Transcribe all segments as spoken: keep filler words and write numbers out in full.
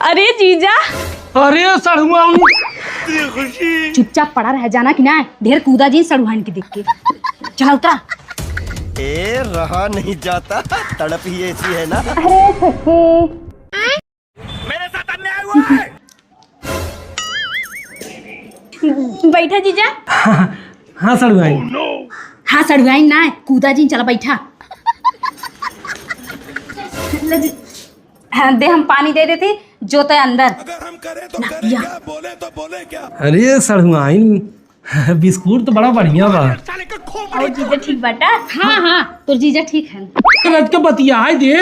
अरे जीजा। अरे सड़ुआइन। चुपचाप पड़ा रह जाना कि ना, ढेर कूदा जिन सड़ुआइन के देख के। चला उतरा। ए, रहा नहीं जाता, तड़प ही ऐसी है ना। अरे छोटकी। मेरे साथ अन्याय हुआ है। बैठा जीजा। हाँ, हाँ सड़ुआइन। हाँ सड़ुआइन ना, कूदा जिन, चला बैठा। ले जी। हाँ, दे, हम पानी दे देते, जो तय अंदर। अगर हम करें तो ना, करें या। क्या, बोले तो बोले क्या? अरे सड़ुआइन, बिस्कुट तो बड़ा बढ़िया बा। और जीजा ठीक बाटा? हाँ, हाँ, तोर जीजा ठीक है। रच के बतियाए दे,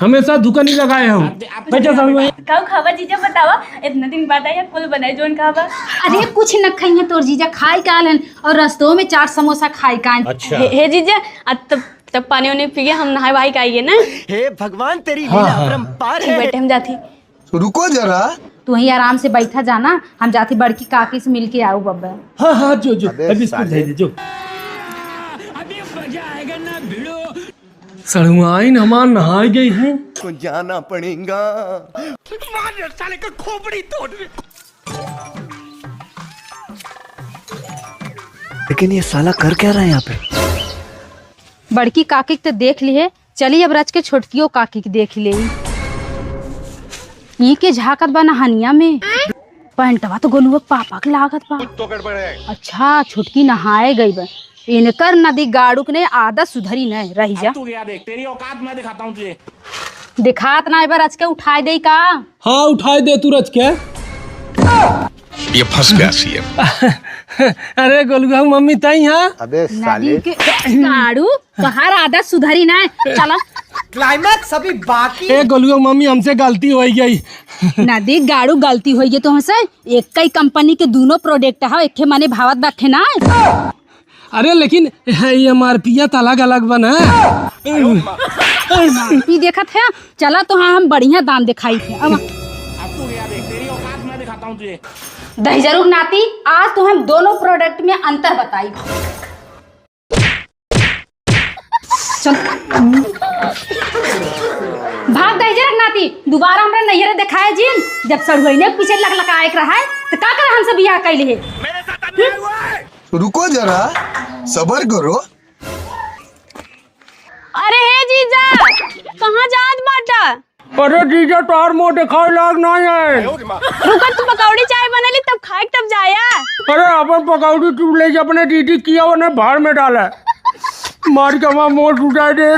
हमेशा धुका नहीं लगाए हम। बैठा सड़ुआइन। काऊ खावा जीजा बतावा, इतना दिन बाद आया, कुल बनाए जोन खावा। अरे कुछ न खाइए तोर जीजा, खाए का आलन और रस्तों में चाट समोसा खाए का आलन। अच्छा। हे, हे जीजा, अब तब तब पानी उनी पी के हम नहाए वहाए के आइए ना। हे भगवान, तेरी हाँ, लीला हाँ, अपरंपार ठीक है। बैठे हम जाती। रुको जरा। तू वहीं आराम से बैठा जाना, हम जाती बड़की काकी से मिल के आऊ बब्बा। हाँ, हाँ, जो, जो, अबे अभी बिस्कुट साले। दे दे, जो। सड़ुआइन हमार नहाए गई है। को जाना पड़ेगा। मार साले का खोपड़ी तोड़। लेकिन ये साला कर क्या रहा है यहाँ पे? बड़की काकी के तो देख लिहे, चली अब रच के छोटकियो काकी के देख ले। ई के झाकत बा नहनिया में, पैंटवा तो गोलुआ के पापा के लागत बा। अच्छा, छोटकी नहाए गई बा, इनकर नदी गाड़ू के नहीं आदत सुधरी नहीं, रही जा। अब तू गया देख, तेरी औकात मैं दिखाता हूँ तुझे। दिखात ना, एक बार रच के उठाए दे का? हाँ, उठाए दे तू रच के। ये फंस गया सीएम। अरे गोलुआ मम्मी तई हाँ? अबे नदी साले। के गाड़ू, तोहार आदत सुधरी ना, चला। क्लाइमैक्स अभी बाकी। ए गोलुआ मम्मी, हमसे गलती हो गई। नदी गाड़ू, गलती हो गई तो हमसे। एक ही कंपनी के दोनों प्रोडक्ट है, एक मने भावत बैठे ना। अरे लेकिन एमआरपी तो अलग अलग बा ना। ई देखत है, चला तो हाँ हम बढ़िया दाम दिखाई थे। अब अब तू गया देख, तेरी औकात मैं दिखाता हूँ तुझे। दहिजरू के नाती, आज तो हम दोनों प्रोडक्ट में अंतर बताई। चल। भाग दहिजरू के नाती, दोबारा हमरा नैहरे दिखाए जिन। जब सड़ुआइने के पीछे लकलकाए के रहा है, तो का करे हमसे बियाह कैले है? मेरे साथ अन्याय हुआ है। रुको जरा, सबर करो। अरे हे जीजा, कहाँ जात बाटा? अरे जीजा, तोहार मुँह देखावे लायक नाहीं है। रुका, तू पकौड़ी चाय बनली, तब खाए, तब जाया। अरे अपन पकौड़ी तू ले जा, अपने दीदी किया उन्हें भाड़ में डाला। मार के हमार मुँह सुजाए दे।